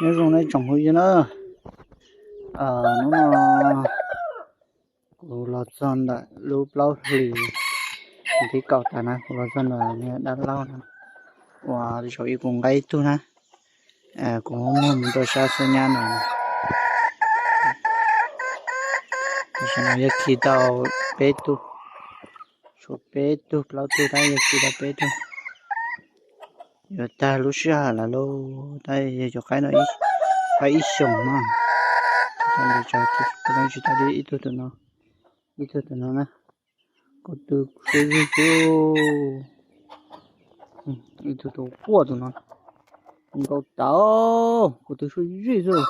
Nyob zoo nej tsoom phooj ywg na, hnub no kuv los txog ntawm lub plaub hlis thib kaum tas na, kuv los txog ntawm niag dab laug na, uas zaum ib kuv nqa ib tug na, kuv muab mus rau sab xub nyab no. Tam sim no yog khi tau peb tug, tshuav peb tug plaub tug tab yog khi tau peb tug. Yuav tag lub sij hawm lawm lauj, tab yog cov qaib no, qaib ib xyoos no. Tsis tau li ib tug tus no, ib tug tus no na. Kuv tus suab zuj zus, ib tug tus quaj tus no, nkaus tau, kuv tus suab zuj zus.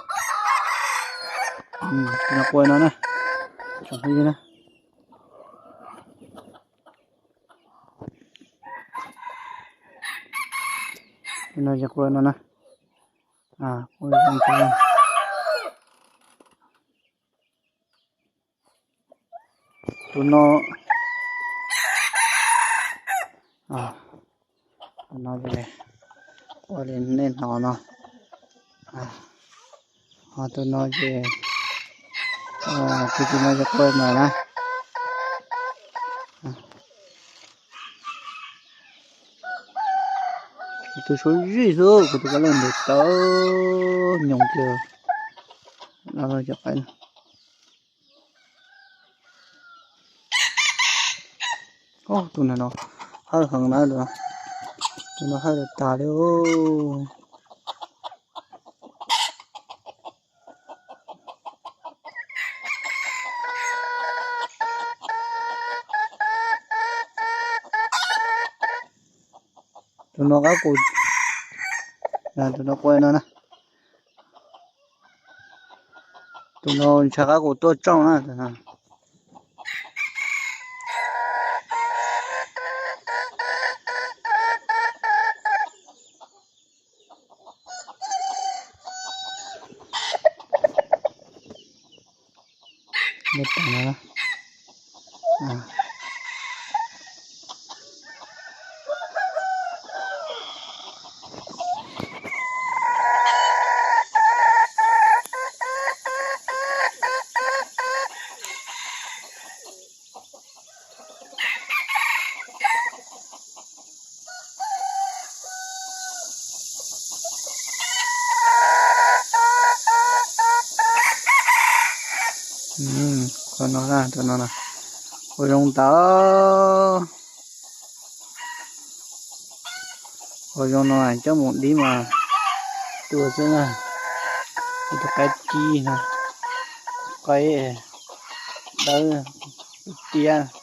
Tus no quaj no na, tsoom phooj ywg na. Tus no ces quaj no na. Tus no, tus no ces ua li nej hnov no. Ho tus no ces, tus tus no ces quaj no na. Kuv tus suab zuj zus, kuv tus kab laug ntev tau nyoos kiag. Cov qaib no, tus no no hawj heev na, tus no hawj tas li. Tus no qab kuv, tus no quaj no na. Tus no ntsha qab kuv tuaj tsooj na. Qhov no, qhov no, qhov zoo tas. Qhov zoo no coj mus dib mas tua xwb na. Tus qaib tib no, qaib dawb tiab.